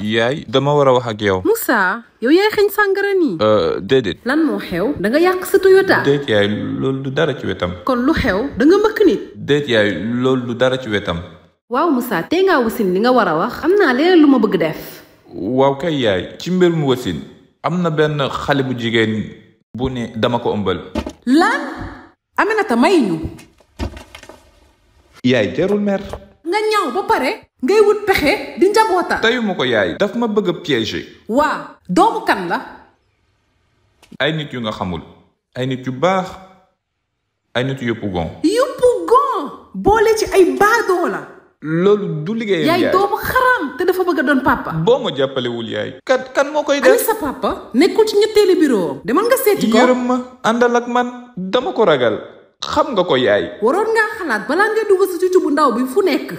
yaay dama war a wax ak yow. Moussa yow yaay xeeñ sàngara nii. déedéet. lan moo xew da nga yàq sa Toyota. déet yaay loolu du dara ci wetam. kon lu xew da nga mëkk nit. déet yaay loolu du dara ci wetam. waaw Moussa tey ngaa wasin li nga war a wax. am naa leneen lu ma bëgg def. waaw kay yaay ci mbir mu wasin am na benn xale bu jigéen bu ne dama ko ëmbal. lan Aminata may ñu. yaay jarul mer. nga ñaw ba pare. ngay wut pexe di njaboota. teyuma ko yaay. daf ma bëgg a piéger. waa doomu kan la. ay nit yu nga xamul. ay nit yu baax. ay nit yëpp gon. yëpp gon. boole ci ay baadoo la. loolu du liggéeyam yaay. yaay doomu xaram te dafa bëgg a doon papa. boo ma jàppalewul yaay. kan moo koy def. ani sa papa. nekkul ci ñetteelu bureau. demal nga seeti ko. yërëm ma àndal ak man. dama ko ragal. xam nga ko yaay. waroon ngaa xalaat balaa ngay dugg sa cucu bu ndaw bi fu nekk.